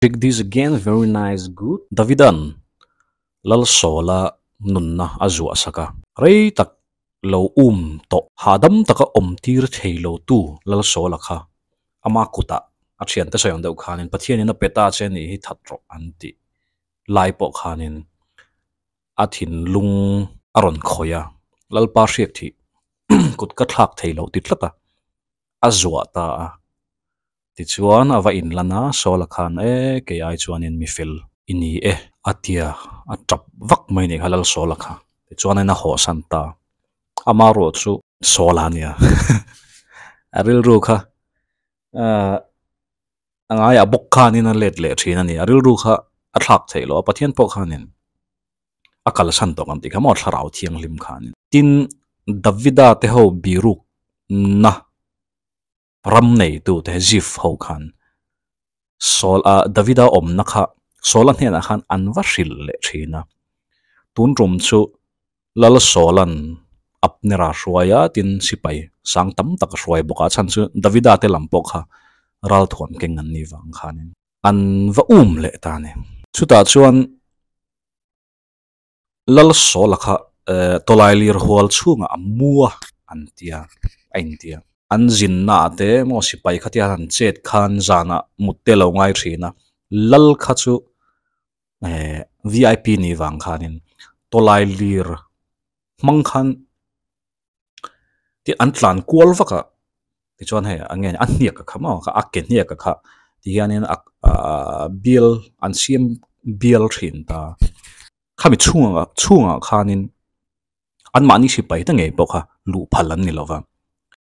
Pick this again very nice good. Davidan Lalsawla nunna a zuah sak a, rei tak lo um tawh hahdam taka awm tir thei lo tu Lalsawla kha ama kutah a thiante sawi ang deuh khanin Pathianin a pe ta che nih hi that rawh an tih lai pawh khanin a thinlung a rawn khawih a, Lalpa hriak thih kut ka thlak thei loh ti tlat a, a zuah ta a. Tichuan a va inlan a, Saula khan e, kei ai chuanin mi fel i ni e, a tia, a tap vak mai nih kha Lal Saula kha. Tichuan a ina hawhsan ta. Ama ruah chu Saula a nia. A rilru kha a ngaiah bawk khanin a let leh thin a ni. A rilru kha a thlak theih loh a, Pathian pawh khanin a kalsan tawh ang tih kha maw thlarau thianghlim khanin. Tin, Davida te ho birukna ram neitute Zif ho khan Saul a Davida awmna kha Saula hnenah khan an va hrilh leh thin a. Tun tum chu Lal Saula'n Abnera hruai a, tin sipai sang tam tak a hruai bawk a, a chhan chu Davida te lam pawh kha ralthuam keng an nih vang khanin an va um leh ta a ni. Chutah chuan Lal Sawla kha tawlai lir hual chhungah a mu a an tia a intia. An zinna ah te maw sipai kha tia han chet khan zanah mut te lo ngai thin a, Lal kha chu vip ni vang khanin tawlai lir hmang khan an tlan kual vak a tichuan hei a nge a hniak a kha maw a ke hniak a kha tihianin a ahh bial an siam bial thin ta khami chhungah chhungah khanin anmahni sipai te ngei pawh kha luh phal an ni lova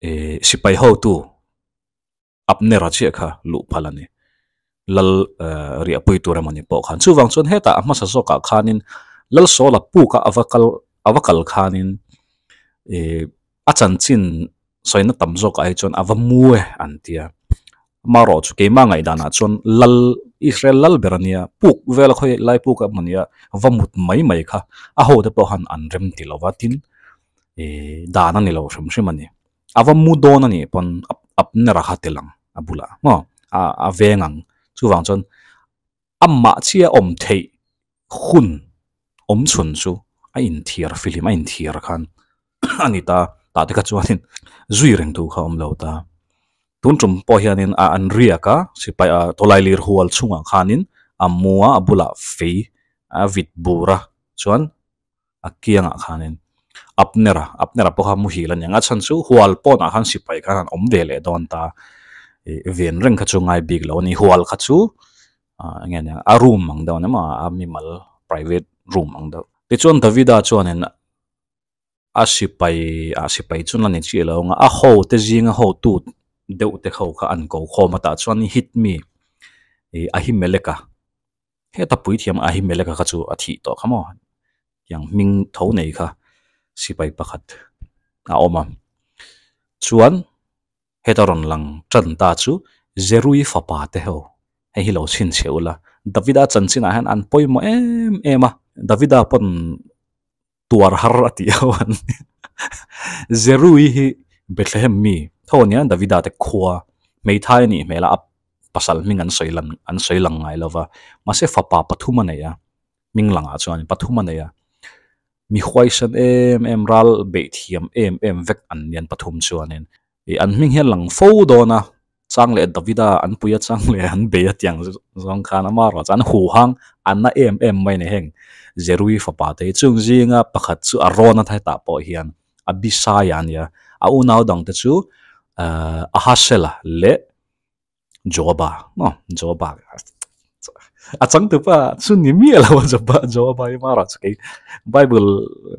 ehh sipai hotu. Abner-a chiah kha luh phal a ni. Lal riahpui tur emaw ni pawh khan. Chuvang chuan hetah a hmasa zawkah khanin Lal Sawla puka a va kal a va kal khanin ih a chanchin sawina tam zawkah hi chuan a va mu e an ti a. Amaherawh chu keimah ngaihdanah chuan Lal Israel lal ber a nia puk vela khawi lai puk emaw nia va mut mai mai kha a hote pawh khan an rem ti lo va tin ih dan a ni lo hrim hrim a ni. A va mu dawn a nih pawn Abner a kha tel ang a bulah maw a a veng ang chuvang chuan amah chiah awm theih hun awm chhun chu a inthiar filim a inthiar khan a ni ta tah te kha chuanin zui reng tur kha a awm lo ta tun tum pawh hianin a an riak a sipai a tawlai lir hual chhungah khanin a mu a a bulah fei a vit bur a chuan. a kiangah khanin Abner-a Abner-a pawh kha muhil a ni ang a chhan chu hual pawnah khan sipai khan an awm ve leh dawn ta ih ven reng kha chu ngai bik lo a ni hual kha chu ah eng nge nia a room ang deuh a ni maw a mimal private room ang deuh tichuan Davida chuanin a sipai ah sipai chu la ni chiah lo ang a a ho te zinga hotu deuh te ho kha an ko khawm a tah chuan hit mi ih Ahimelek-a. Heta puithiam Ahimeleka kha chu a thih tawh kha maw? Tiang hming tho nei kha sipai pakhat a awm a. Chuan heta rawn lang tan ta chu Zerui fapa te ho hei hi lo chhinchhiah ula. Davida chanchinah hian an pawimawh em em a. Davida pawn tuar har a tih ho an ni. Zerui hi Bethlehem mi tho a nia, Davida te khua hmeithai a nih hmel a, a pasal hming an sawi lan an sawi lang ngai lo va, mahse fapa pathum a nei a, hming langah chuan pathum a nei a, mi huaisan em em ral beih thiam em em vek an nian pathum chuanin ih an hming hian lang fo dawn a, chang leh Davida an pui a chang leh an bei a tiang zawng khan ama erawh chuan an huhang a na em em mai a ni heng Zerui fapa te hi chung zinga pakhat chu a rawn a hetah pawh hian Abisai a nia a unau dang te chu ahh Ahasela leh Joaba maw Joaba a changtupa chu ni miah lo a Joba Joaba hi mara chu kei Bible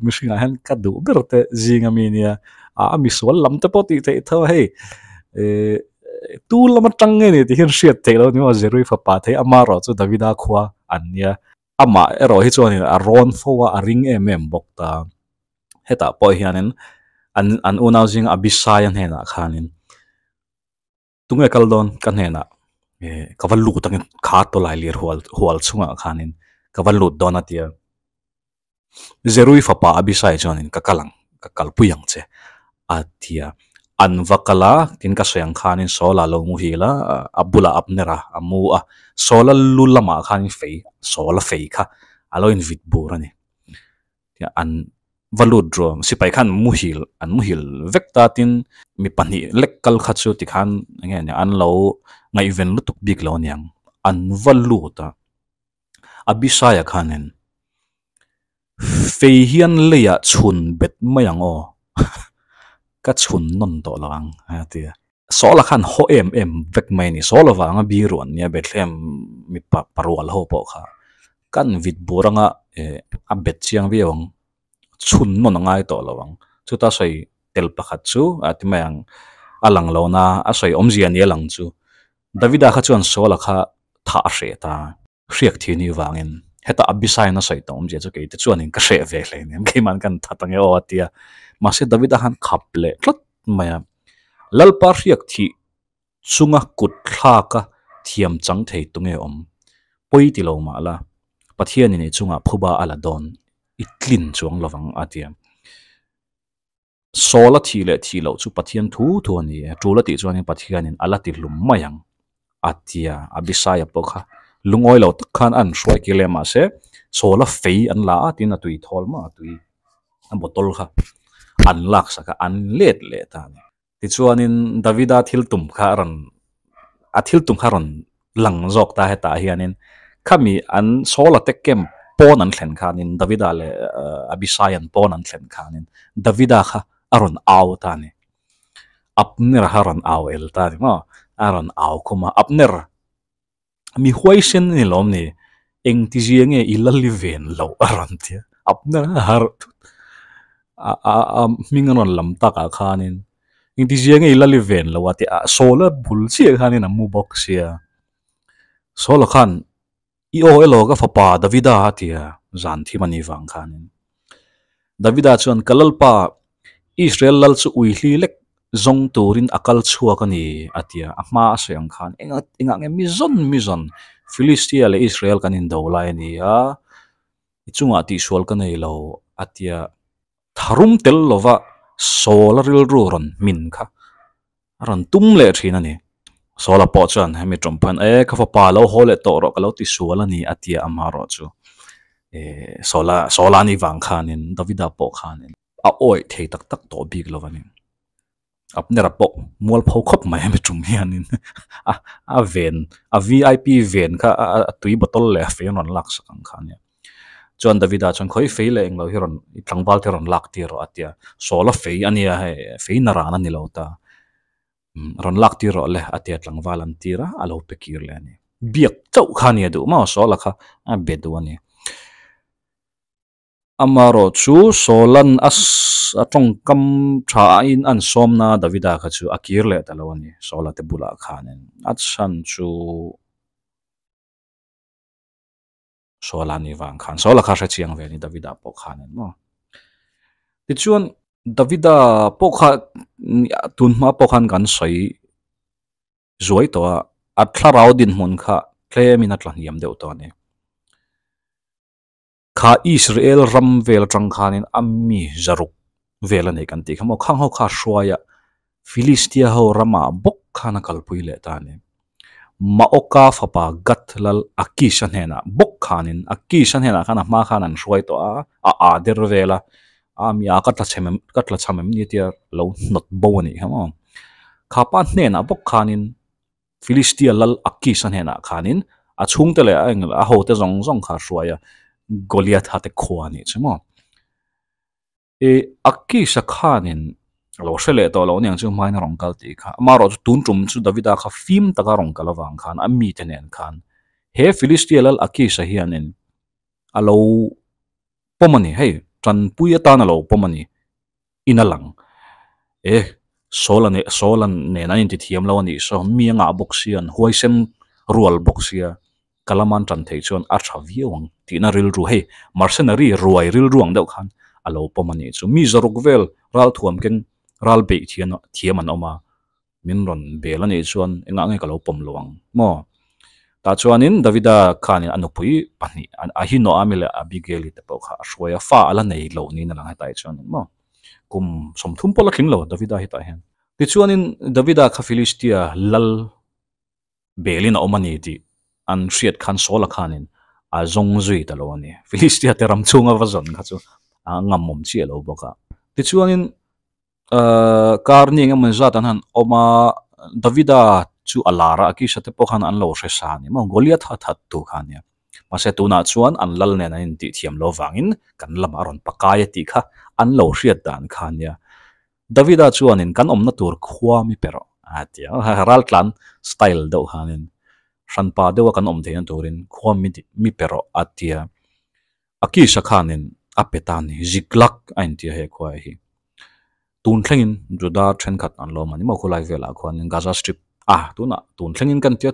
mihringah hian ka duh ber te zinga mi nia a misual lam te pawh tih theih tho a hei eh tu lam atang nge ni tih hian hriat theih loh a ni maw Zerui fapa te hi amaherawh chu Davida khua an nia amah erawh hi chuanin a rawn fo a a ring em em bawk ta hetah pawh hianin an an unau zinga Abisai a hnenah khanin. Tunge kal dawn ka hnenah eh ka va lut angin kha tawlai lir hual hual chungah khanin ka va lut dawn a tia Zerui fapa Abisai chuanin ka kal ang ka kalpui ang che a tia. An va kal a, tin ka sawi ang khanin Saul-a lo muhil a, a bulah Abner-a a mu a, Saul-a lu lamah khanin fei, Saul-a fei kha a lo invit bur a ni. An va lut ruang, sipai khan muhil, an muhil vek ta tin mi pahnih lek kal kha chu tikhan eng nge nia an lo ngaihven lutuk bik lo aniang, an va lut a. Abishai-a khanin, Fei hian leiah chhun bet mai ang aw, ka chhun nawn tawh lo ang, a ti a. Saul-a khan haw em em vek mai a ni. Saul avanga biruan nia Bethlehem mipa parual ho pawh kha kan vit bur anga a bet chiang viau ang, chhun nawn a ngai tawh lo ang. Chuta sawi tel pakhat chu a ti mai ang, a lang lo na, a sawi awmzia ni a lang chu. Davida kha chuan Saul-a kha thah a hreh ta. Hriak thi ni vangin heta Abishai-in a sawi tawh awmzia chu keite chuanin ka hreh ve hle nia, keima'n kan that ange aw a ti a. Mahse Davida khan khap leh tlat mai a, Lalpa hriak thih chunga kut thlaka thiam chang thei tu nge awm? Pawi ti lo mah la, Pathianin i chungah phuba a la dawn, i tlin chuang lovang a ti a. Sawl a thih leh thih loh chu Pathian thu thu a ni e, tul a tih chuanin Pathianin a la ti hlum mai ang a ti a, Abishai-a pawh kha lungawi lo tak khan a an hruai kir leh mahse Sawl a fei an la a tiin a tui thawl mah a tui a bottle kha an laksak a, an let leh ta a ni. Tichuanin Davida thil tum kha a rawn a thil tum kha a rawn lang zawk ta hetah hianin khami an Saul-a te camp pawn an thlen khanin Davida leh Abishai an pawn an thlen khanin Davida kha a rawn au ta a ni. Abner kha a rawn au el ta a ni maw? A rawn au khum a, Abner mi huaisen a ni lawm ni? Engtizia nge i la li ven loh a rawn ti a, Abner a harh thut a a a hming a rawn lam takah khanin Engtizia nge i la li ven lo a tih a Saul-a bul chiah khanin a mu bawk sia. Saul-a khan i aw elaw ka fapa Davida a ti a, zan thim a nih vang khanin. Davida chuan ka lalpa Israel lal chu ui hli lek zawng turin a kal chhuak a ni a ti a, a hma a sawi ang khan engah engah nge mi zawn mi zawn Philistia leh Israel kan indo lai a ni a, i chungah tihsual ka nei lo a ti a. Tharum tel lova Saul-a rilru rawn hmin kha a rawn tum leh thin a ni. Saul-a pawh chuan hemi ṭawm pawhin, E, ka fapa lo haw leh tawh rawh, ka lo ti sual a ni, a ti a, amaherawh chu Saul-a, Saul-a ni vang khanin Davida pawh khanin a awih thei tak tak tawh bik lo a ni. Abner-a pawh mualpho khawp mai hemi ṭum hianin a a ven a vip ven kha a tui bottle leh a fei an rawn lak sak ang kha ania. Chuan Davida chuan khawi fei leh englo hi rawn i tlangval te rawn lak tir rawh a ti a, Saul a fei ania hei fei na ran a ni lo ta rawn lak tir rawh le a ti a tlangval an tir a a lo pe kir leh a ni. Biak chauh kha a nia duh maw Saul-a kha a be duh a ni. Amaherawh chu Saul-a'n a a tawngkam tha aiin an sawmna Davida kha chu a kir leh ta lo a ni, Saul-a te bulah khanin a chhan chu Saul-a ni vang khan, Saul-a kha hrechiang ve a ni Davida pawh khanin maw. Tichuan Davida pawh kha tun hma pawh khan kan sawi zuai tawh a, a thlarau dinhmun kha tlemin a tla hniam deuh tawh a ni. Kha Israel ram vel atang khanin a mi zaruk vel a nei kan tih kha maw, khang ho kha hruaia Philistia ho ramah bawk khan a kalpui leh ta a ni. Maoka fapa Gath lal Akisha hnenah bawk khanin, Akisha hnenah khan a hma khan an hruai tawh a, a aa der vel a, a mi aa ka tla chhem em, ka tla chham em ni tia lo hnawt bo a nih kha maw. Kha pa hnenah bawk khanin Philistia lal Akis-a hnenah khanin a chhungte leh a eng a hote zawng zawng kha a hruai a, Goliath-a te khua a nih chu maw. I Akis-a khanin a lo hre leh tawh lo aniang chu hmain a rawn kal tih kha. Amaherawh chu tun tum chu Davida kha fim taka rawn kal avang khan a mite nen khan he Philistia lal Akis-a hianin a lo pawm a ni, hei tanpui atan a lo pawm a ni. in a lang. E, Saul a ne, Saul a nen an inti thiam lo a nih saw, mi a ngah bawk sia, an huaisen rual bawk sia, ka lama an tan theih chuan a tha viau ang tihna rilru, hei mercenary ruai rilru ang deuh khan a lo pawm a nih chu. Mi zaruk vel ralthuam keng ral beih thian thiam an awm a, min rawn bel a nih chuan engah nge ka lo pawm lo ang maw? Tah chuanin Davida khanin a nupui pahnih Ahinoami leh Abigaili te pawh kha a hruai a, fa a la nei lo niin a lang hetah hi chuan maw? Kum 30 pawh la tling lo Davida hetah hian. Tichuanin Davida kha Filistia lal belin a awm a ni tih an hriat khan Saula khanin a zawng zui ta lo a ni. Filistia te ram chhunga va zawn kha chu a ngamawm chiah lo bawk a. Tichuanin kar ni eng emaw zat an han awm a, Davida chu a lar a, Akisha te pawh khan an lo hre sa a ni maw, Goliath a that tu kha a nia. Mahse tunah chuan an lal nen an intih thiam lo vangin kan lamah a rawn pakai a tih kha an lo hriat dan kha a nia. Davida chuanin kan awmna tur khua mi pe rawh a ti a, raltlan style deuh khanin hranpa deuha kan awm theihna turin khua mi pe rawh a ti a. Akisha khanin a pe ta a ni, Ziklag a inti a he khua hi. Tun thlengin Juda thenkhat an lawm a ni maw khulai velah khuanin Gaza Strip a tunah tun thlengin kan tia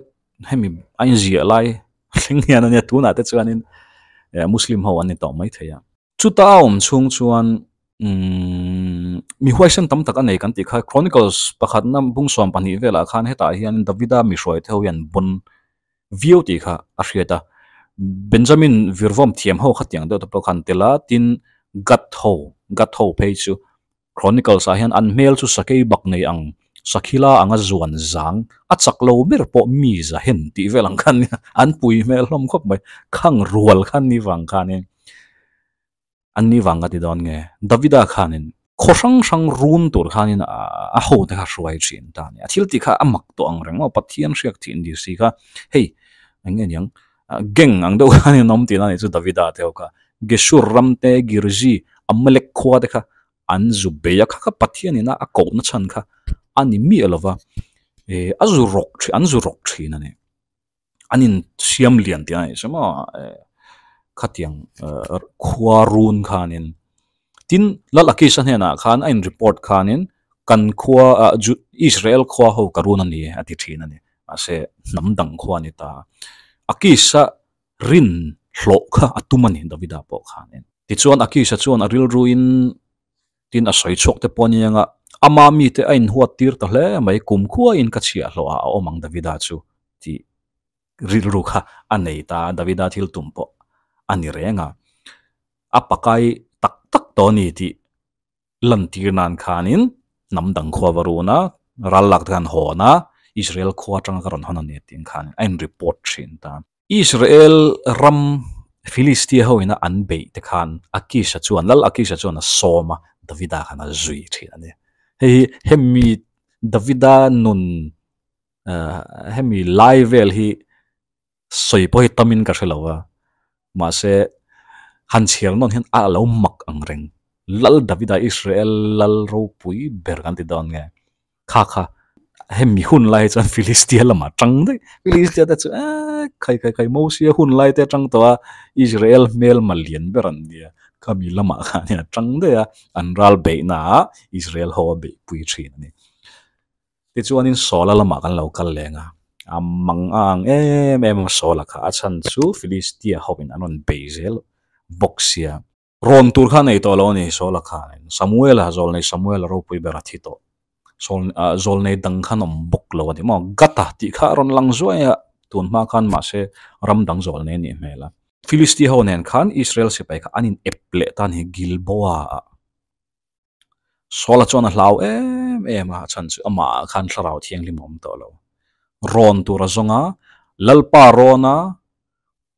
hemi a inziah lai thleng hian a nia tunah te chuanin Muslim ho an ni tawh maithei a. Chuta a awm chhung chuan umm mi huaisen tam tak a nei kan tih kha Chronicles pakhatna bung 12 velah khan hetah hian Davida mi hruai te ho hian bon viau tih kha a hriat a, Benjamin virvawm thiam ho kha tiang deuh te pawh khan tel a, tin Gath ho, Gath ho phei chu Chronicles ah hian an hmel chu sakei bak nei ang Sakhila anga zuan zang a chak lo ber pawh mi za hen tih vel ang khan an pui hmel hlawm khawp mai, khang rual khan ni vang khanin an ni vang ka ti dawn nge Davida khanin khaw hrang hrang run tur khanin a ho te kha hruai thin ta a ni, a thil tih kha a mak tawh ang reng maw Pathian hriak thih ni si kha hei eng nge niang gang ang deuh khanin awm tihna a nih chu Davida te ho kha Geshur ram te Girzi Amalek khua te kha an zu bei a kha kha Pathian ina a kohna chhan kha a ni miah lova eh a zu rawk thin an zu rawk thin a ni an in siam lian tih a nih chu maw eh khatiang eh khua run khanin tin Lalakisha hnenah khan a in report khanin kan khua ah Ju Israel khua ho ka run a ni a ti thin a ni mahse hnam dang khua a ni ta Akisha rin hlawh kha a tum a ni Davida pawh khanin. Tichuan Akisha chuan a rilruin tin a sawi chhuak te pawh a ni anga ama mite a inhuat tir ta hle mai kumkhuain ka chhiah hlawh ah a awm ang Davida chu tih rilru kha a nei ta a Davida thil tum pawh a ni reng a a pakai tak tak tawh a ni tih lantir nan khanin hnam dang khua va run a ral lak te khan hawn a Israel khua atanga ka rawn hawn a ni tih ang khanin a in report thin ta. Israel ram Philistia ho ina an beih te khan Akisha chuan, Lal Akisha chuan a sawm a, Davida khan a zui thin a ni. Hei hi hemi Davida nun hemi lai vel hi sawi pawh hi tamin ka hre lo va, mahse han chhiar nawn hian a lo mak ang reng. Lal Davida Israel lal ropui ber kan ti dawn nge? Kha kha hemi hun lai chuan Philistia lamah tang daih Philistia te chu eee khai khai khai Mosia hun lai te atang tawh a Israel hmelma lian ber an nia khami lamah khan hian a tang daih a an ral beihna ah Israel ho a beihpui thin a ni tichuanin Saula lamah kan lo kal leng a a mang a ang em em a Saula kha a chhan chu Philistia ho in an rawn bei zel bawk sia. Rawn tur kha nei tawh lo a ni, Saula khan Samuela, Zawlnei Samuela ropui ber a thi tawh. Sawl ah Zawlnei dang khan awm bawk lo a ni maw? Gata tih kha a rawn lang zuai a, tun hma khan mahse ram dang Zawlnei a nih hmel a. Philistia ho nen khan Israel sipai kha an in ep leh ta a ni Gilboa ah. Saula chuan a hlau em em a, a chhan chu amah ah khan thlarau thianghlim a awm tawh lo. Rawn tur a zawng a, Lalpa rawn a,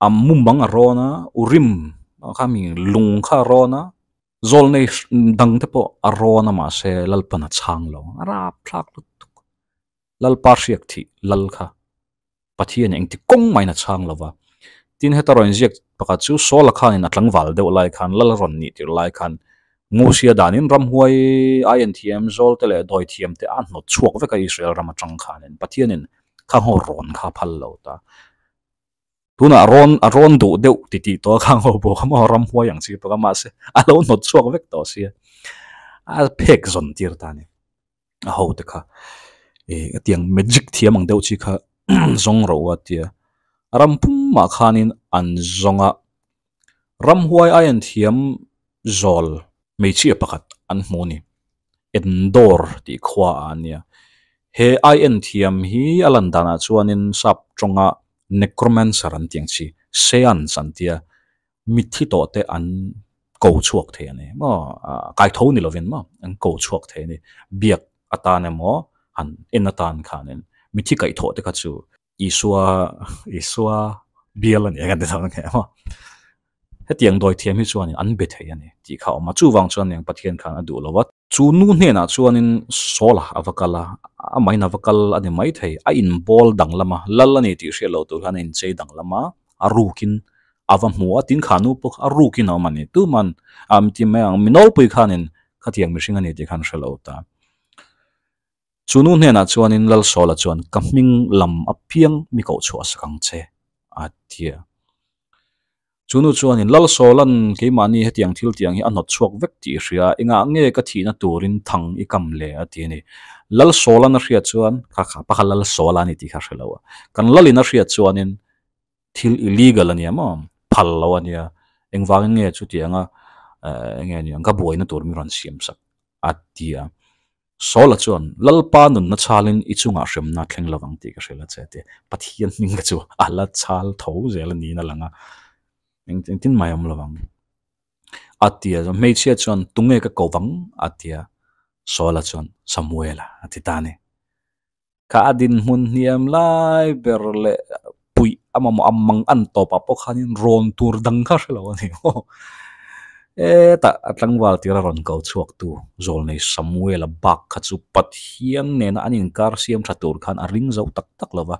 a mumang a rawn a, Urim kha mi lung kha a rawn a, zawlnei dang te pawh a rawn a mahse Lalpan a chhang lo, a rap thlak lutuk. Lalpa hriak thih lal kha Pathian engti kawng mahin a chhang lo va. Tin heta rawn inziak pakhat chu Saula khanin a tlangval deuh lai khan lal rawn nih tirh lai khan Mosia danin ramhuai aian thiam zawl te leh dawi thiam te a hnawt chhuak vek a Israel ram atang khanin Pathianin kha ngaw rawn kha a phal lo ta. Tunah rawn a rawn duh deuh ti tih tawh a kha ngaw bawk a maw ramhuai ang chi bawk a mahse a lo hnawt chhuak vek tawh sia a phek zawn tir ta a ni. A ho te kha ih hetiang magic thiam ang deuh chi kha zawng ro a tia ram pumah khanin an zawng a ramhuai aian thiam zawl hmeichhia pakhat an hmu a ni Endor tih khua ah a nia he aian thiam hi a lan danah chuanin sap tawnga necromancer an tih ang chi seance an tia mitthi tawh te an ko chhuak thei a ni maw ah kai tho ni lovin maw an ko chhuak thei a ni biak. atan emaw han en atan khanin mithi kaihthawh te kha chu Isua Isua bial a ni ang an ti dawn ang emaw. Hetiang dawithiam hi chuanin an be thei a ni tih kha a awm a, chuvang chuan eng Pathian khan a duh lo a. Chu nu hnenah chuanin Saula a va kal a, amahin a va kal a ni maithei, a inbawl danglam a, lal a ni tih hriat loh tur khan a inchei danglam a, a rukin a va hmu a, tin kha nu pawh kha a rukin a awm a ni. Tuman a ti mai ang, mi nawlpui khanin khatiang mihring a ni tih khan hre lo ta. Chu nu hnenah chuanin Lal Sawla chuan, Ka hming lam apiang mi koh chhuah sak ang che, a ti a. Chu nu chuanin, Lal Sawla'n keimahni hetiang thil tiang hi a hnawt chhuak vek tih i hria, engah nge ka thihna turin thang i kam le? a ti a ni. Lal Sawla'n a hriat chuan, Kha kha, pakhat Lal Sawla a ni tih kha hre lo a. Kan Lalin a hriat chuanin thil illegal a nia maw, phal lo a nia, engvangin nge chutianga enge niang ka buaina tur mi rawn siam sak? a ti a. Saula chuan, Lalpa nunna chhalin i chungah hremna a thleng lovang tih ka hrilh a che ti. Pathian hming ka chu a la chhal tho zel a niin a lang a, engtin mai awm lovang a ti a. Hmeichhia chuan, Tunge ka ko vang? a ti a. Saula chuan, Samuela a ti ta a ni. Kha a dinhmun hniam lai ber leh puih a mamawh a mang an tawpah pawh khanin rawn tur dang kha hre lo a ni maw. Hetah a tlangval tira rawn ko chhuak tu Zawlnei Samuela bak kha chu Pathian nena an inkar siam tha tur khan a ring zo tak tak lo va.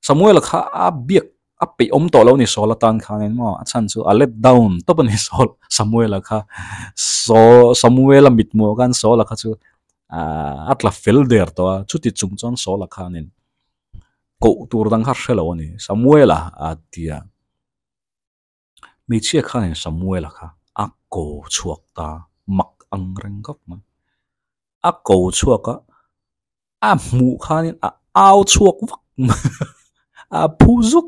Samuela kha a biak a peih awm tawh lo a ni Saul atan khanin maw a chhan chu a let down tawp a ni Saul Samuela kha Saul Samuela mithmuh khan Saula kha chu a tla fel der tawh a chuti chung chuan Saula khanin koh tur dang kha hre lo a ni Samuela a ti a hmeichhia khanin Samuela kha a ko chhuak ta mak ang reng khawp mai a ko chhuak a. A hmuh khanin a au chhuak vak a phu zuk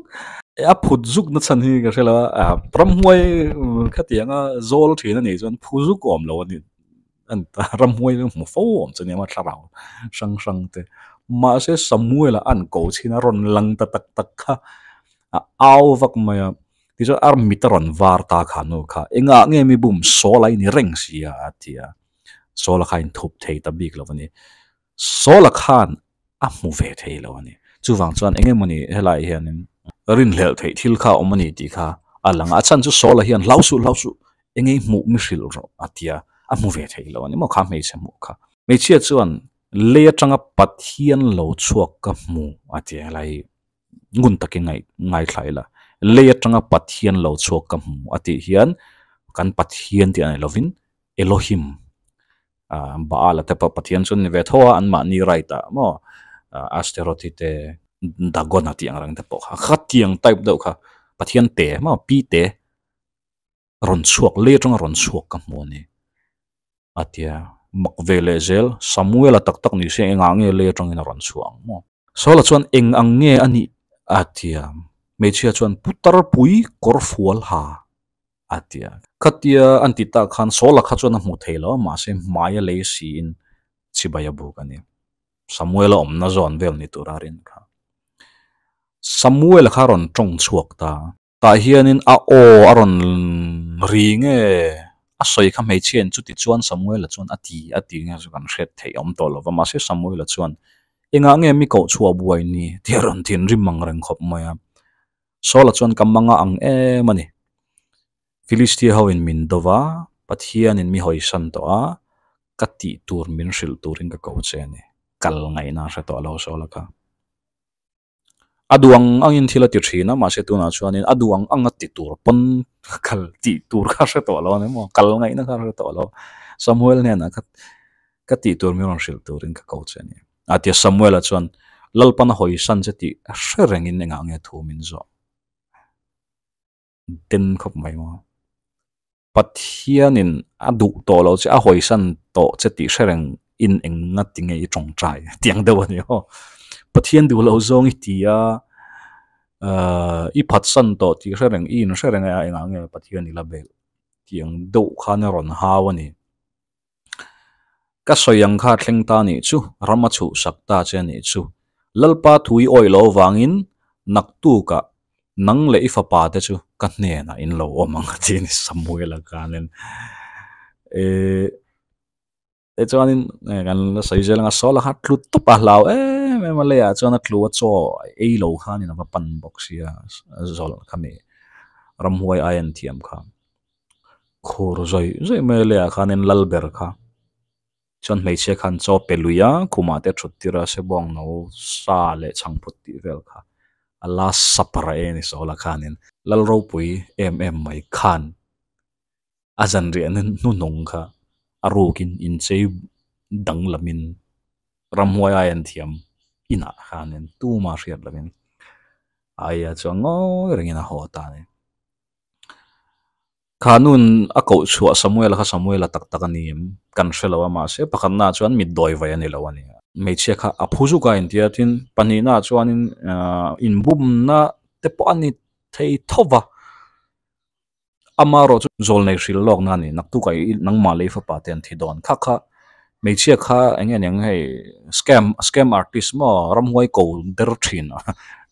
a phut zuk na chhan hi ka hre lo a ramhuai khatianga zawl thin a nih chuan phu zuk awm lo a ni ramhuai chu hmu fo awm chu nia thlarau hrang hrang te mahse Samuel-a an ko chhin a rawn lang ta tak tak kha a au vak mai a tichuan a mit a rawn var ta kha nu kha engah nge mi bum sawl a i ni reng si a a ti a. Saula kha a inthup thei ta bik lo a ni. Saula khan a hmu ve thei lo a ni. Chuvang chuan eng emawni helai hianin rinhlelh theih thil kha a awm a ni tih kha a lang a. A chhan chu Saula hian hlau suh hlau suh eng nge i hmuh mi hrilh rawh a ti a, a hmu ve thei lo a ni maw kha hmeichhe hmuh kha. Hmeichhia chuan lei atanga Pathian lo chhuak ka hmu a ti a, helai ngun takin ngaithla ila lei atanga Pathian lo chhuak ka hmu a tih hian kan Pathian tih a ni lovin Elohim ah Baal a te pawh Pathian chu an ni ve tho a anmahni right ah maw Asteroth-i te Dagon a tih ang reng te pawh kha khatiang type deuh kha Pathian te maw pi te rawn chhuak lei atanga rawn chhuak ka hmu a ni a tia mak ve leh zel Samuel-a tak tak ni se engah nge lei atangin a rawn chhuah ang maw. Saula chuan eng ang nge a nih a tia hmeichhia chuan putar pui kawr fual ha a ti a. Khatia an ti tak khan Saula kha chuan a hmu thei lo a, mahse hmai a lei siin chibai a buk a ni. Samuel a awmna zawn vel ni tura rin kha. Samuel kha a rawn tawng chhuak ta. Tah hianin a aw a rawn ri nge a sawi kha hmeichhiain chuti chuan Samuel-a chuan a ti a ti nge chu kan hriat theih awm tawh lo va, mahse Samuel-a chuan engah nge mi koh chhuah buai ni tih a rawn thinrim ang reng khawp mai a. Saula chuan ka manga ang em a ni. Filistia hoin min do va, Pathianin mi hawisan tawh a, ka tih tur min hrilh turin ka ko che a ni. Kal ngaihna a hre tawh lo Saula kha. A duh ang angin thil a ti thin a, mahse tunah chuanin a duh ang anga ti tur pawn kal tih tur kha hre tawh lo a ni maw? Kal ngaihna kha hre tawh lo. Samuel hnenah kha ka tih tur min rawn hrilh turin ka ko che a ni. A tia Samuela chuan, Lalpan a hawisan che tih hre rengin engah nge thu min zawh? Den khawp mai maw. Pathianin a duh tawh lo che, a hawisan tawh che tih hre reng in enga ti nge i tawngtai tiang deuh a ni aw. Pathian duh loh zawng i ti a, i phatsan tawh tih hre reng, i inhre reng a engah nge Pathian i la belh tiang deuh khan a rawn hau a ni. Ka sawi ang kha thleng ta nih chu, ram a chhuhsak ta che nih chu. Lalpa thu i awih loh avangin naktukah nang leh i fapa te chu ka hnenah in lo awm ang a ti a ni Samuel-a khanin. Tichuanin kan la sawi zel anga sawl a kha tlu tawp a hlau em em a leiah chuan a tlu a chaw ei lo khanin a va pan bawk sia zawlh khami ramhuai ai an thiam kha khur zawih zawih mai a leiah khanin lal ber kha chuan hmeichhia khan chaw pe lui a khumah te thut tir a sebawng no sa leh chhangphut tih vel kha a last supper a e ni sawl a khanin lal ropui em em mai khan. A zanriahna hnuhnawng kha a rukin inchei danglamin ramhuai ai an thiam inah khanin tuma hriat lovin aia chuan ngawi rengin a haw ta a ni. Kha nun a koh chhuah Samuela kha Samuela tak tak a ni em kan hre lo a, mahse pakhatnaah chuan mitdawi vai a ni lo a ni. Hmeichhia kha a phu zuk a intia tin pahnihnaah chuanin inbumna te pawh a ni thei tho va. Amaherawh chu zawlnei hrilh lawkna a ni, naktukah i nangmah lei fapa te an thi dawn. Kha kha hmeichhia kha eng nge niang hei scam scam artist maw ramhuai ko der thin a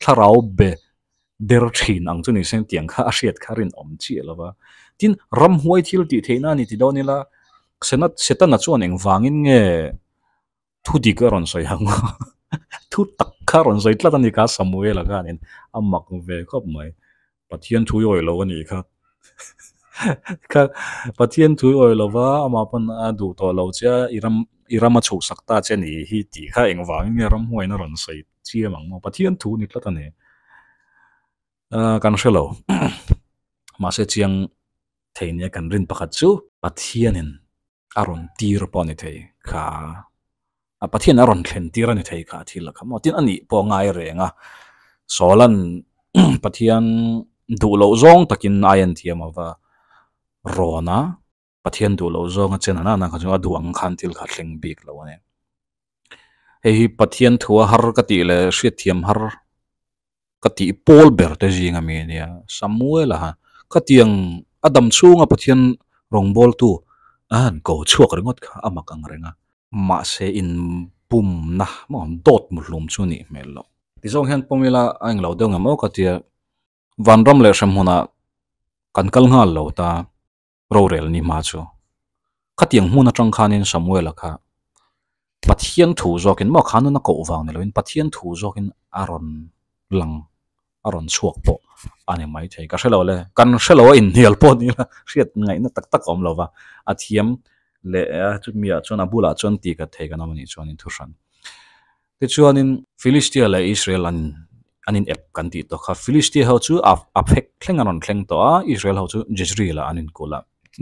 thlarau be der thin ang chu ni se tiang kha a hriat kha rinawm chiah lo va. Tin ramhuai thil tih theihna a ni ti dawn ila Senat Setana chuan engvangin nge Thu dik a rawn sawi ang a, thu tak kha a rawn sawi tlat a ni kha Samuel-a khanin a mak ve khawp mai. Pathian thu i awih lo a nih kha. Kha Pathian thu i awih lo va, amah pawn a duh tawh lo che a, i ram i ram a chhuhsak ta che ni hi tih kha engvangin nge ramhuaiin a rawn sawi chiam ang maw? Pathian thu ni tlat a ni. Kan hre lo. Mahse chiang thei nia kan rin pakhat chu Pathianin a rawn tir pawh a ni thei kha a Pathian a rawn thlen tir a ni thei kha thil a kha maw tin a nih pawh a ngai reng a Sawlan Pathian duh loh zawng takin ai an thiam ava rawn a Pathian duh loh zawng a chen a nana kha chu a duh ang khan thil kha thleng bik lo a ni hei hi Pathian thua har ka tih leh hriatthiam har ka tih pawl ber te zing ami a nia Samuel a khatiang a dam chhunga Pathian rawngbawltu a han ko chhuak ringawt kha a mak ang reng a. Mahse in pumna maw dawt muhlum chu nih hmel loh. Tizawng hian pawm ila a englo deuh ngem aw ka tia Vanram leh hremhmunah kan kal nghal lo ta. Rorel ni hma chu. Khatiang hmun atang khanin Samuela kha Pathian thu zawkin maw kha nuna koh vang ni loin Pathian thu zawkin a rawn lang a rawn chhuak pawh a ni maithei. Ka hre lo le, kan hre lo a inhnial pawh ni la hriat ngaihna tak tak a awm lo va, a thiam leh chumi ah chuan a bulah chuan tih ka thei kan awm a nih chuanin thu hran. Tichuanin Philistia leh Israel an an in ep kan tih tawh kha. Philistia ho chu a a phek thleng an rawn thleng tawh a, Israel ho chu Jezreel ah an inkulh a.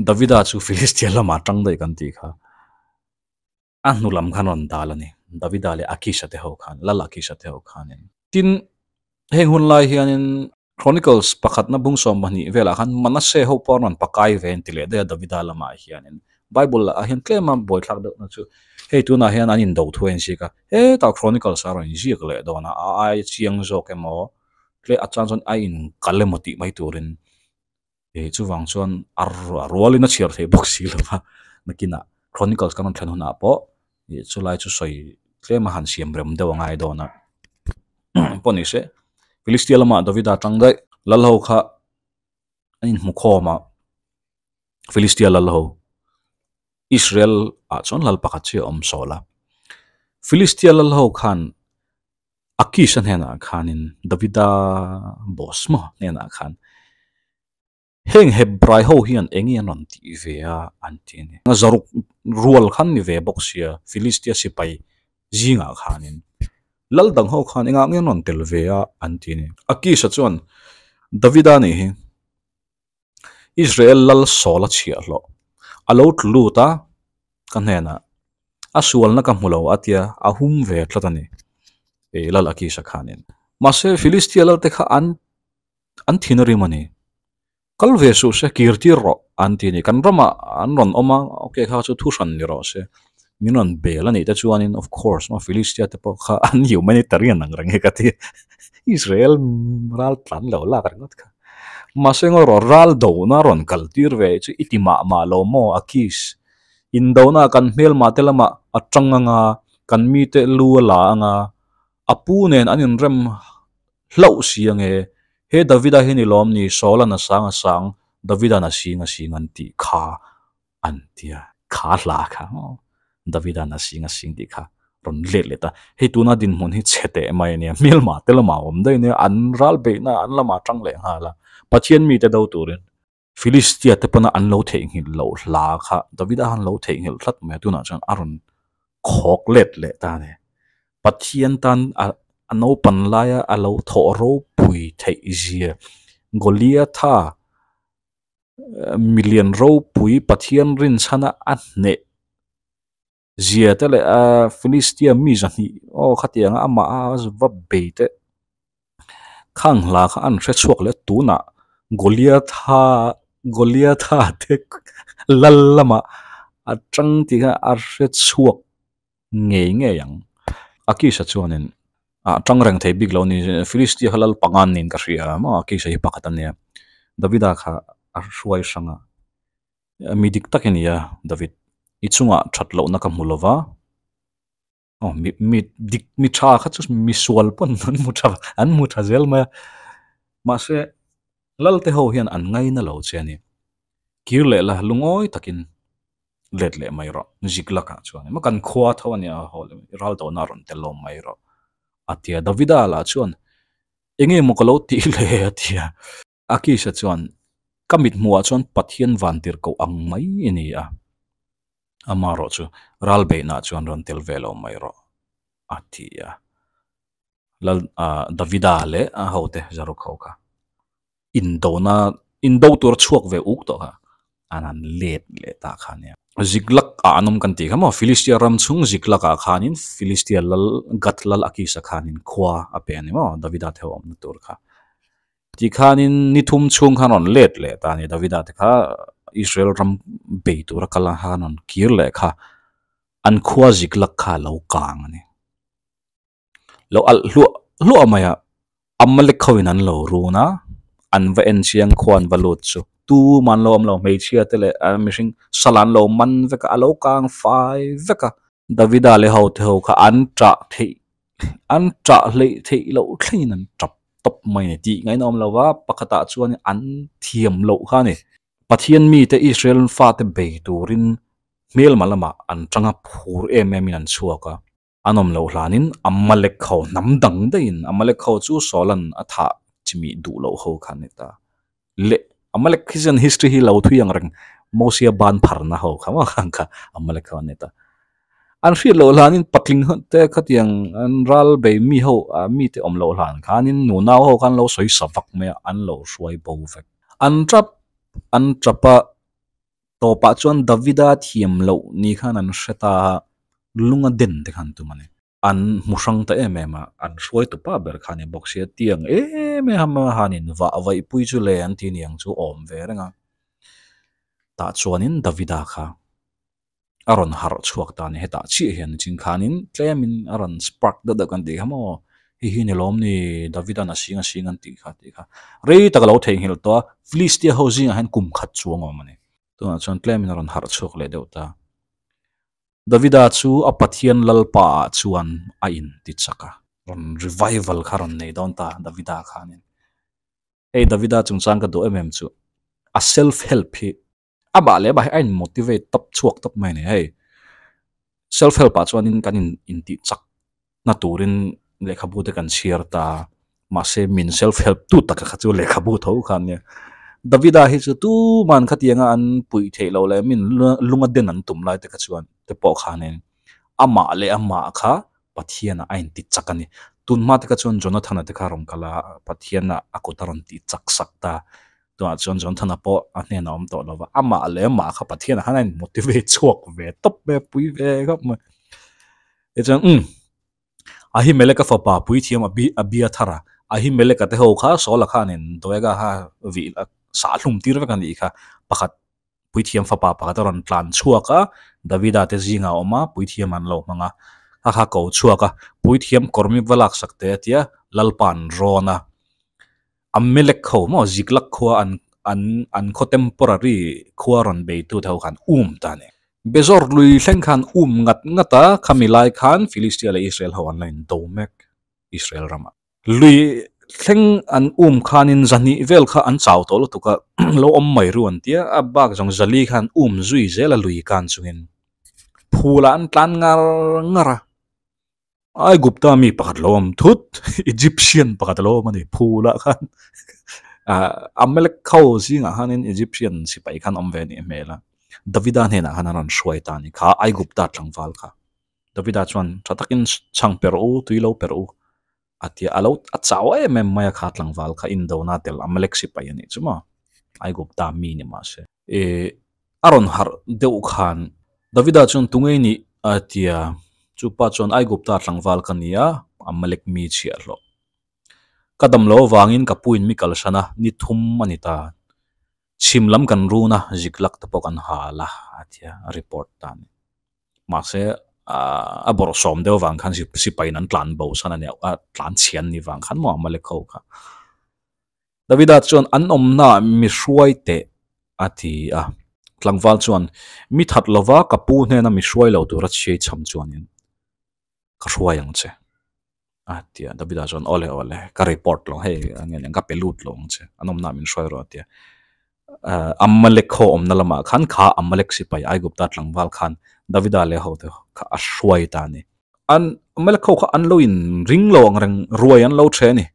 Davida chu Philistia lamah tang daih kan tih kha. A hnu lam khan rawn dal a ni, Davida leh Akisha te ho khan, Lal Akisha te ho khanin. Tin, heng hun lai hianin Chronicles pakhatna bung 12 velah khan Manasseh ho pawh an rawn pakai ve an ti leh daih a Davida lamah hianin. Bible ah hian tlema buaithlak deuhna chu hei tunah hian an indo thu a inziak a, hetah Chronicles ah a rawn inziak leh dawn a, a ai chiang zawk emaw tle a chan chuan a inkal emaw tih mai turin eh chuvang chuan a rualin a chhiar theih bawk si lo va, nakinah Chronicles kan rawn thlen hunah pawh ih chulai chu sawi tlema han siam rem deuh a ngai dawn a pawh ni se Philistia lamah Davida tang daih lal ho kha an inhmu khawm a Philistia lal ho Israel ah chuan lal pakhat chi a awm sawl a Philistia lal ho khan Akisha hnenah khanin Davida boss maw hnenah khan. Heng Hebrai ho hian eng nge an rawn tih ve a an ti a ni. Zaruk rual khan ni ve bawk sia Philistia sipai zingah khanin lal dang ho khan engah nge an rawn tel ve a an ti a ni. Akisha chuan Davida nih hi Israel lal sawl a chhiah hlawh a lo tlu lut a ka hnenah a sualna ka hmu lo a tia a hum ve tlat a ni lal Akisha khanin. Mahse Philistia lal te kha an An thin a rim a ni. Kal ve suh se, kir tir rawh an ti a ni. Kan ramah an rawn awm a, ok kha chu thu hran ni rawh se. Min rawn bel a nih te chuanin of course maw Philistia te pawh kha an humanitarian ang reng hi ka ti. Israel ral tlan lo lak ringawt kha. Mahse ngaw rawh ral dona rawn kal tir ve chu i ti mah mah lo maw Akish. Indona kan hmelmah te lamah a tang anga, kan mite lu a la anga, a pu nen an inrem Hlauh si ange, he Davida hi ni lawm ni Saula'n a sang a sang, Davida'n a sing a sing an tih kha an tia, kha hla kha maw? Davida'n a sing a sing tih kha rawn let leh ta. Hei tuna dinhmun hi chhe teh mai a nia, hmelma te lamah a awm daih a nia, an ral beihna an lamah a tang leh nghal a, Pathian mite do turin Philistia te pawna an lo theihnghilh loh hla kha Davida khan lo theihnghilh tlat mai a, tunah chuan a rawn khawk let leh ta a ni. Pathian tan a a naupan laia a lo thawh ropui theih zia Goliatha milian ropui Pathian rinchhana a hneh zia te leh a Philistia mi zahnih aw khatianga amah a va bei te khang hla kha an hre chhuak leh tunah Goliatha Goliatha te lal lamah a tang tih kha a hre chhuak ngei ngei ang. Akisha chuanin a tang reng thei bik lo ni Philistia kha lal panga an niin ka hria maw Akisha hi pakhat a nia Davida kha a hruai hrang a. Mi dik tak i ni a, David. I chungah that lohna ka hmu lo va. Aw, mi, mi dik, mi tha kha chu mi sual pawn an hmu tha, an hmu tha zel mai a. Mahse, Lalte ho hian an ngaina lo che a ni. Kir leh la, lungawi takin let leh mai rawh. Zik lakah chuan emaw kan khua tho a nia, haw leh ral dawhna a rawn tel lo mai rawh, a ti a. Davida lah chuan, Enge maw ka lo tih le? a ti a. Akisha chuan, Ka mithmuhah chuan Pathian vantirhkoh ang mai i ni a, amaherawh chu ral beihnaah chuan rawn tel ve lo mai rawh, a ti a. Lal Davida leh a hote Zaruk ho kha indona, indo tur a chhuak ve uk tawh kha an han let leh ta kha a nia. Ziklak ah an awm kan tih kha maw? Filistia ram chhung Ziklak ah khanin Filistia lal Gath lal Akisha khanin khua a pe a ni maw? Davida te ho awmna tur kha. Tikhanin ni thum chhung khan rawn let leh ta a ni. Davida te kha Israel ram bei tura kal ang khan rawn kir leh kha an khua Ziklak kha a lo kang a ni. Lo alh hluah hluah mai a, Amalek hoin an lo run a, an va en chiang khua an va lut chu tumah an lo awm lo, hmeichhia te leh mihring sal an lo man vek a, a lo kang fai vek a. Davida leh hote ho kha an ṭah theih an ṭah hleih theih loh thlengin an ṭap tawp mai a ni tih ngaihna awm lo va, pakhatah chuan an thiam loh kha a ni. Pathian mite Israel fate bei turin hmelma lamah an tanga phur em emin an chhuak a, an awm loh hlanin Amalek ho hnam dang daihin Amalek ho chu Saula'n a thah chimih duh loh ho kha a ni ta. Leh Amalek hi chuan history hi lo thui ang reng Mosia ban pharna ho kha maw khang kha Amalek ho an ni ta. An hriat loh hlanin patling te khatiang an ral bei mi ho mi te awm loh hlan khanin nunau ho khan lo sawi sa vak mai a an lo hruai bo vek. An tap an tap a tawpah chuan Davida thiam loh ni khan an hre ta a lunga den te khan tum a ni. An hmu hrang ta em em a, an hruaitu pa ber kha a ni bawk sia, tiang em em a hanin vah vaihpui chu le an ti niang chu awm ve reng a. Tah chuanin Davida kha a rawn harh chhuak ta a ni, hetah chiah hian chin khanin tlemin a rawn spark deuh deuh kan tih kha maw, hei hi ni lawm ni Davida'n a sing a sing an tih kha tih kha rei tak a lo theihnghilh tawh a, Philistia ho zingah hian kum khat chuang a awm a ni, tunah chuan tlemin a rawn harh chhuak leh deuh ta. Davida chu a Pathian Lalpa ah chuan a inti chak a, rawn revival kha rawn nei dawn ta Davida khanin. Hei Davida chungchang ka duh em em chu a self help hi amah leh amah hi a in motivate tawp chhuak tawp mai a ni. Hei self help ah chuanin kan in intih chak na turin lehkhabu te kan chhiar ta mahse min self help tu taka kha chu lehkhabu tho kha ania. Davida hi chu tuman khatianga an puih theih loh leh min lunga den an tum lai te kha chuan te pawh khanin amah leh amah kha Pathianah a inti chak a ni. Tun hma te kha chuan Jonathana te kha a rawn kal a, Pathiana a kut a rawn tih chak sak ta. Tunah chuan Jonathana pawh a hnenah a awm tawh lo va, amah leh amah kha Pathianah khan a in motivate chhuak ve tawp mai a, pui ve khawp mai. Tichuan umm Ahimeleka fapa puithiam a a bia thar a, Ahimeleka te ho kha Saula khanin Doega kha vih sah hlum tir vek a nih kha, pakhat puithiam fapa pakhat a rawn tlan chhuak a, Davida te zingah a awm a, puithiam an lo hmang a, kha kha ko chhuak a, puithiam kawrmi va laksak teh a tia, Lalpa an rawn a, Amalek ho maw Ziklak khua an an an khaw temporary khua rawn beitu te ho khan um ta a ni. Bezor lui thleng khan um ngat ngat a, khami lai khan Philistia leh Israel ho an la indo mek Israel ramah. Lui thleng an um khanin zahnih vel kha an chau tawh lutuk a, lo awm mai ru an tia, a bak zawng zali khan um zui zel a lui kan chungin. Phulah an tlan ngar ngar a. Aigupta mi pakhat lo awm thut, Egyptian pakhat a lo awm a ni, phulah khan Amalek ho zingah khanin Egyptian sipai khan awm ve a nih hmel a, Davida hnenah khan a rawn hruai ta a ni kha Aigupta tlangval kha. Davida chuan tha takin chhang per u, tui lo per u a ti a, a lo a chau em em mai a kha tlangval kha indona tel Amalek sipai a nih chu maw, Aigupta mi ni mahse. Ih a rawn harh deuh khan Davida chuan tunge i nih a ti a, chu pa chuan Aigupta tlangval ka ni a, Amalek mi chhiah hlawh. Ka dam lo avangin ka puin mi kalsan a, ni thum a ni ta. Chhim lam kan run a, ziklak te pawh kan hal a, a ti a, a report ta a ni. Mahse a bawrhsawm deuh avang khan sipain an tlan bo san a ni a, tlan chhian ni vang khan maw Amalek ho kha. Davida chuan an awmna mi hruai teh a ti a. Tlangval chuan mi that lova ka pu hnena mi hruai lo tura chhiai chham chuanin ka hruai ang che a ti a. Davida chuan awle awle ka report lo hei a nge ka pe lut lo ang che an awmna min hruai rawh a ti a. Amalek ho awmna lamah khan kha Amalek sipai Aigupta tlangval khan Davida leh hote kha a hruai ta a ni. An Amalek ho kha an lo in ring lo ang reng ruai an lo the a ni.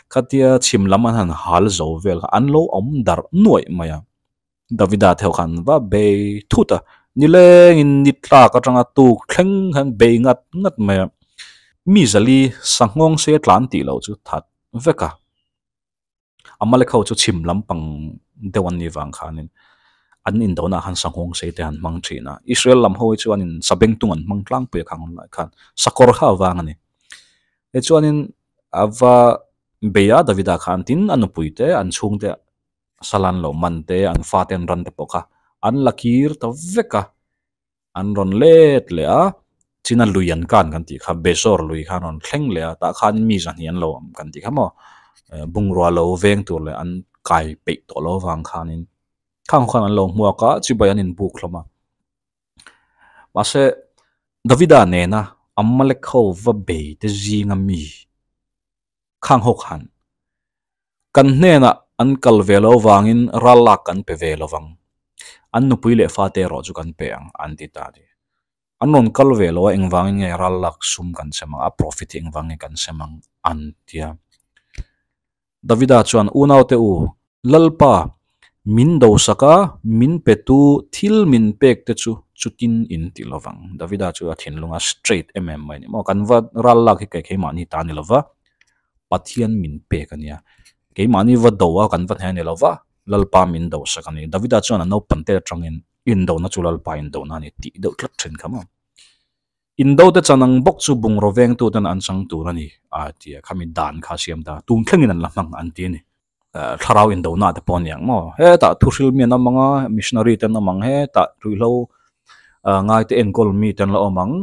Khatia chhim lam an han hal zo vel kha an lo awm darh nuaih mai a, Davida theuh khan va bei thut a, nilengin ni tlak atanga tuk thleng khan bei ngat ngat mai a, mi zali sanghawng se tlan tih loh chu that vek a. Amalek ho chu chhim lampang deuh an nih vang khanin an indona ah khan sanghawng sei te an hmang thin a, Israel lam ho hi chuanin sabengtung an hmang tlangpui a khang hun lai khan sakawr kha avang a ni. Tichuanin a va bei a Davida khan tin a nupui te an chhungte salan lo man te an fate an ran te pawh kha an la kir ta vek a. An rawn let leh a, china lui an kan kan tih kha Besor lui kha an rawn thleng leh a, tah khan mi zahnih an lo awm kan tih kha maw bungrua lo veng tur leh an kai peih tawh lo avang khanin khang khan an lo hmuak a, chibai an inbuk hlawm a. Mahse Davida nena Amalek ho va bei te zinga mi khang ho khan kan hnenah an kal ve lo avangin ral lak kan pe ve lo vang, an nupui leh fate erawh chu kan pe ang an ti ta a ni. An rawn kal ve lo a engvangin nge ral lak sum kan sem ang a profit hi engvang nge kan sem ang an ti a. Davida chuan unaute u Lalpa min dosak a min petu thil min pek te chu chutin in ti lo vang. Davida chu a thinlung a straight em em mai a ni maw? Kan va ral lak hi kei keimahni ta a ni lo va, Pathian min pek a nia. Keimahni va do a kan va hne a ni lo va, Lalpa min dosak a ni. Davida chuan a naupang te atangin indona chu Lalpa indona a ni tih deuh tlat thin kha maw? Indo te chan ang bawk chu bungraw vengtu ten an chang tur a ni a ti a, khami dan kha a siam ta, tun thlengin an la hmang an ti a ni. Thlarau indona te pawh a ni ang maw? Hetah thuhril mi an awm ang a, missionary te an awm ang, hetah ruihhlo ngai te enkawl mi te an la awm ang,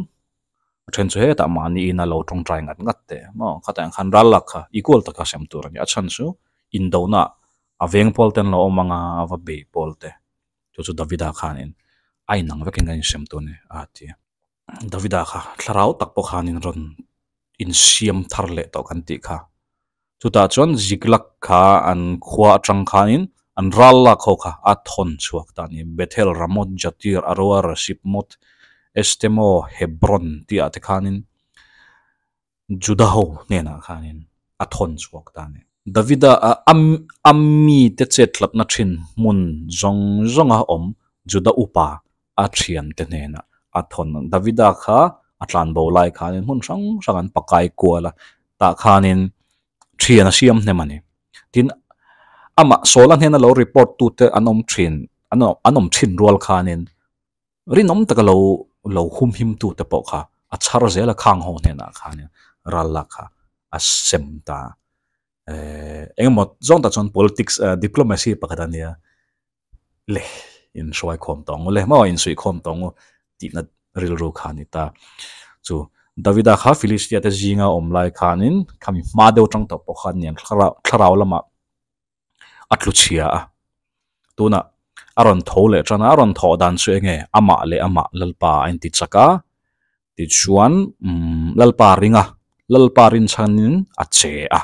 a then chu hetah mahni in a lo tawngtai ngat ngat te maw? Khatah ang khan ral lak kha equal taka siam tur a ni, a chhan chu indona a veng pawl te an lo awm ang a, a va bei pawl te. Chu chu Davida khanin a inang vekin kan insiam tur a ni a ti a. Davida kha thlarau tak pawh khanin rawn insiam thar leh tawh kan tih kha. Chutah chuan Ziklag kha an khua atang khanin an ral lak ho kha a thawn chhuak ta a ni. Bethel, Ramoth, Jatir, Aroer, Sipmoth, Estemo, Hebron tih ah te khanin Juda ho hnenah khanin a thawn chhuak ta a ni. Davida a a mite chet hlatna thin hmun zawng zawnga awm Juda upa a thiante hnenah a thawn. Davida kha a tlanbo lai khanin hmun hrang hrang an pakai kual a, tah khanin thian a siam hnem a ni. Tin, amah Saula hnena lo report tute an awm thin an awm thin rual khanin Rinawm taka lo lo humhim tu te pawh kha a chhar zel a khang ho hnenah khanin ral lak kha a sem ta. Ehh engemaw zawng tak chuan politics diplomacy pakhat a nia le in hruai khawm tawh ang u le maw in suih khawm tawh ang u tihna rilru kha a ni ta. Chu Davida kha Philistia te zinga awm lai khanin khami hma deuh atang tawh pawh khan niang thlarau lamah a tlu chhia a, tunah a rawn tho leh tan a, a rawn thawh dan chu enge amah leh amah Lalpa a inti chak a, tichuan umm Lalpa ring a, Lalpa rin chhanin a che a,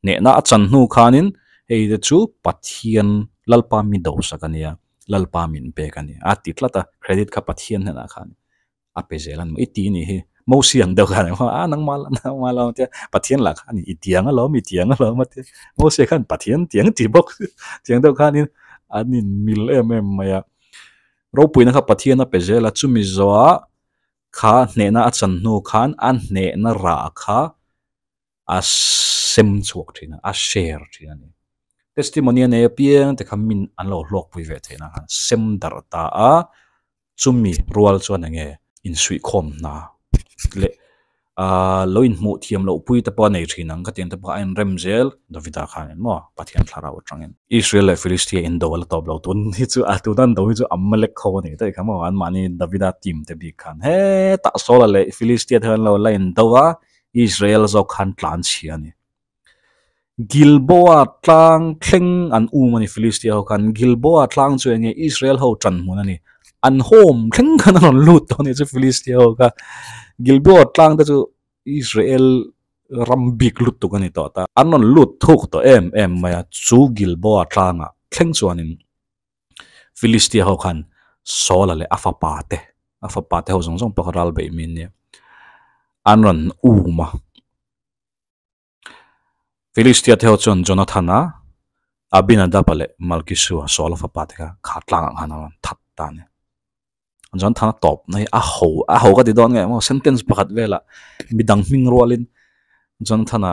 hnehna a chan hnu khanin hei te chu Pathian Lalpa mi dosak a nia, Lalpa min pek a ni a ti tlat a, credit kha Pathian hnenah khan. A pe zel a ni maw? I ti nih hi. Mosia ang deuh khan a nangmah la nangmah la tia Pathian lah khan i tiang alawm i tiang alawm a tia Mosia khan Pathian tiang ti bawk tiang deuh khanin an inmil em em mai a. Ropuina kha Pathian a pe zel a, chumi zawhah kha hnehna a chan hnu khan a hnehna rah kha a sem chhuak thin a, a share thin a ni. Testimony a nei apiang te kha min an lo hlawkpui ve theihna khan sem darh ta a, chumi rual chuan eng nge insuihkhawm hna leh aaa lo inhmuh thiam loh pui te pawh a nei thin ang ka tih ang te pawh a inrem zel Davida khan engmaw Pathian thlarau atangin Israel leh Philistia indo a la tawp lo tun hi chu a tuna an do hi chu Amalek ho a ni daih kha maw anmahni Davida team te bik khan hetah Saula leh Philistia te khan an lo la indo a Israel zawk khan tlan chhia a ni. Gilboa tlang thleng an um a ni Philistia ho khan Gilboa tlang chu eng nge Israel ho tan hmun a ni an home thleng khan an rawn lut tawh a ni chu Philistia ho kha Gilboa tlang te chu Israel ram bik lut tuk a ni tawh ta an rawn lut thuk tawh em em mai a chu Gilboa tlangah thleng chuanin Philistia ho khan Saula leh a fapa te a fapa te ho zawng zawng pawh kha ral beih mi an nia an rawn um a. Filistia te ho chuan Jonathana, Abinadaba leh Malkisua, Saula fapa te kha kha tlangah khan a rawn that ta a ni. Jonathana tawpna hi a ho a ho ka ti dawn nge maw sentence pakhat velah midang hming rualin Jonathana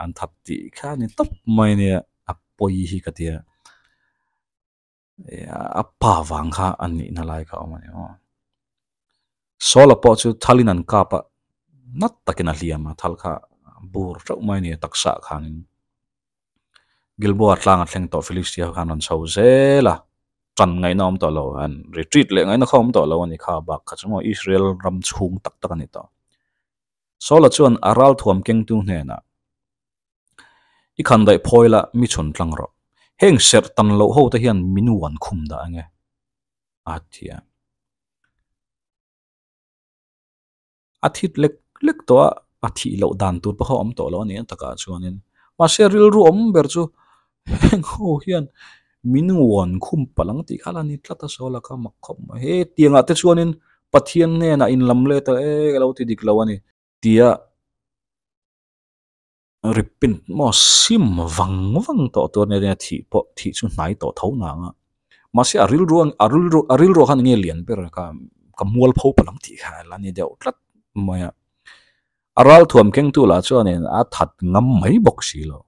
an that tih kha a ni tawp mai nia a pawi hi ka ti a. A pa vang kha a nihna lai kha a awm a ni maw. Saula pawh chu thalin an kap a, nat takin a hliam a, thal kha bur teuh mai a ni a taksa ah khanin. Gilboa tlang a thleng tawh Philistia khan rawn chho zel a, tan ngaihna awm tawh lo, an retreat leh ngaihna kha awm tawh lo a ni kha bak kha chu maw Israel ram chhung tak tak a ni tawh. Saula chuan a ralthuam kengtu hnenah, I khan daih phawi la, mi chhun tlang rawh. Heng serh tan loh ho te hian min uan khum dah ange. A ti a. A thit lek lek tawh a, a thih loh dan tur pawh kha awm tawh lo a ni a takah chuanin. Mahse rilru awm ber chu heng ho hian min uan khum palh ang tih kha la ni tlat a saw la kha mak khawp mai. He tiangah te chuanin Pathian hnenah inlam let a e ka lo ti dik lo a ni tia. Repent maw sim vang vang tawh tur ania nia thih pawh thih chu hnai tawh tho nang a mahse a rilru a rilru a rilru khan enge lian ber ka ka mual pho palh ang tih kha la ni deuh tlat mai a a ral thuam kengtu lah chuanin a that ngam mai bawk si lo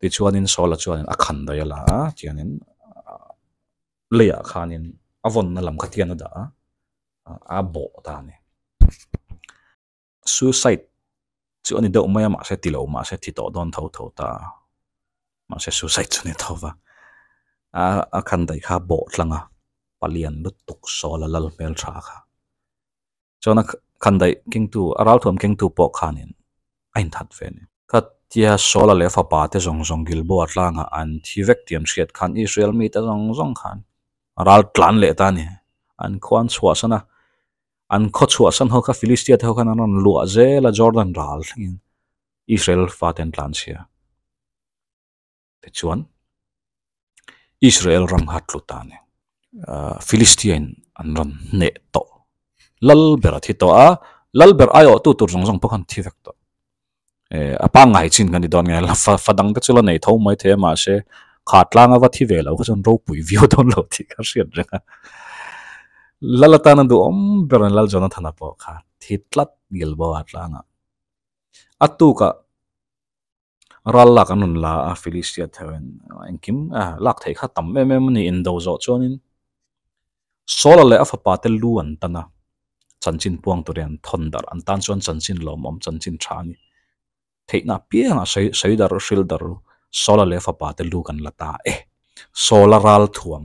tichuanin Saula chuanin a khan daih a la a tiangin leiah khanin a vawnna lam kha tian a dah a a bawh ta a ni. Suicide chu a ni deuh mai a mahse ti lo mahse thi tawh dawn tho tho ta a mahse suicide chu a ni tho va a a khan daih kha bawh tlang a palian lutuk sawl a lal hmel tha kha chuan a khan daih kengtu a ralthuam kengtu pawh khanin a inthat ve a ni. Khatia Saula leh fapa te zawng zawng Gilboa tlangah an thi vek tih an hriat khan Israel mite zawng zawng khan ral tlan leh ta a ni an khuan chhuahsan a. An khaw chhuahsan ho kha Philistia te ho khan an rawn luah zel a, Jordan ral thlengin Israel fate an tlan chhia. Tichuan, Israel ram kha tlu ta a ni. Philistia in an rawn hneh tawh. Lal ber a thi tawh a, lal ber aiawhtu tur zawng zawng pawh khan thi vek tawh. A pangngai chin kan ni dawn nge, fa dang te chu la nei tho mai thei a, mahse kha tlanga va thi ve lo kha chuan ropui viau dawn lo tih ka hriat reng a. Lal atana duhawm ber an Lal Jonathana pawh kha thi tlat Gilboa tlangah. A tukah ral lak an rawn la a, Philistia theuhin engkim lak theih kha tam em em a ni, indo zawh chuanin Saula leh a fapa te lu an tan a, chanchin puang turin an thawn darh, an tan chuan chanchin lawmawm, chanchin tha a ni. Theihna apiangah sawi sawi darh hril darh u, Saula leh a fapa te lu kan la ta e. Saula ral thuam.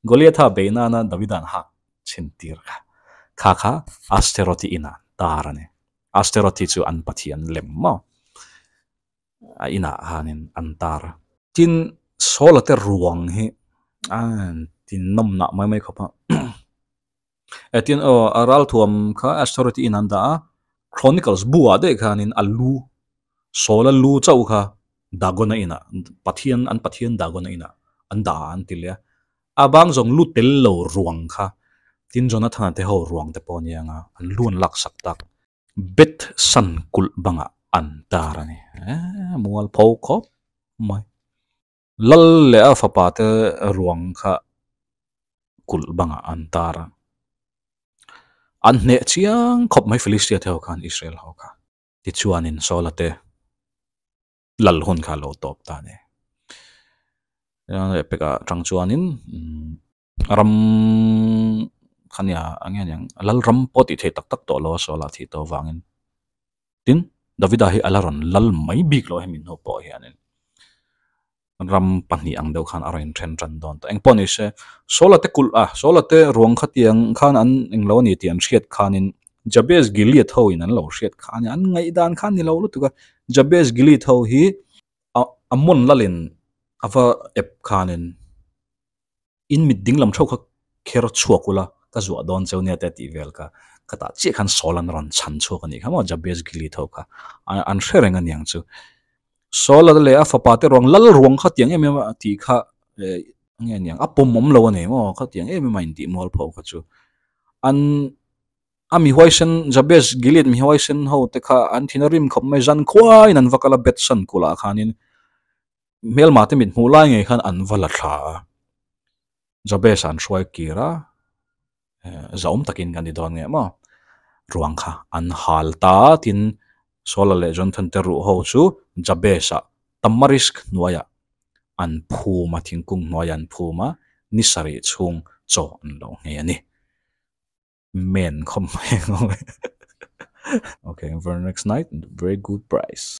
Goliatha bei nana Davida an hak chhin tir kha, kha kha Asterothi inah an tar a ni. Asterothi chu an pathian lem maw? A inah khanin an tar a. Tin, Saula te ruang hi a tin nawmnah mai mai khawp a. E tin aw, a ralthuam kha Astoreth in an dah a, Chronicles bu ah daih khanin a lu, Saula lu chauh kha Dagona inah, Pathian, an Pathian Dagona inah an dah a an ti leh a. A bang zawng lu tel lo ruang kha Tin Jonathana te ho ruang te pawh ania nga an lu an laksak tak Bet San kulh bangah an tar a ni. Eee mualpho khawp mai. Lal leh a fapa te ruang kha kulh bangah an tar a. An hneh chiang khawp mai Philistia te ho khan Israel ho kha. Tichuanin Saula te lal hun kha a lo tawp ta a ni. Leh pekah tang chuanin ram kha nia a nge aniang lal ram pawh tih theih tak tak tawh lo a Saula thih tawh avangin tin Davida hi a la rawn lal mai bik lo hemi hnu pawh hianin ram pahnih ang deuh khan a rawn inthen tan dawn tawh. Engpawh ni se Saula te kulh a Saula te ruang khatiang khan an englo a ni tih an hriat khanin Jabez Gilead ho in an lo hriat kha a ni an ngaihdan kha a ni lo lutuk a Jabez Gilead ho hi a mawn lalin a va ep khanin in mit ding lam theuh kha kher chhuak ula ka zuah dawn cheu nia te tih vel kha khatah chiah khan Saul an rawn chhan chhuak a nih kha maw Jabez Gilead ho kha an hre reng a niang chu Saul a leh a fapa te ruang lal ruang kha tiang em em a tih kha eh nge aniang a pawm awm lo a ni maw kha tiang em em a intih mual pho kha chu an A mi huaisen Jabez Gilead mi huaisen ho te kha an thin a rim khawp mai zan khuaiin an va kal a Bethsan kulh ah khanin hmelma te mit hmuh lai ngei khan an va la thla a Jabez an hruai kir a zahawm takin kan ti dawn nge maw ruang kha an hal ta tin Saula leh Jonathan te ruh ho chu Jabez ah Tamarisk hnuaiah an phum a thingkung hnuaiah an phum a ni sarih chhung chaw an lo nghei a ni. Men khawp mai okay for next night very good price.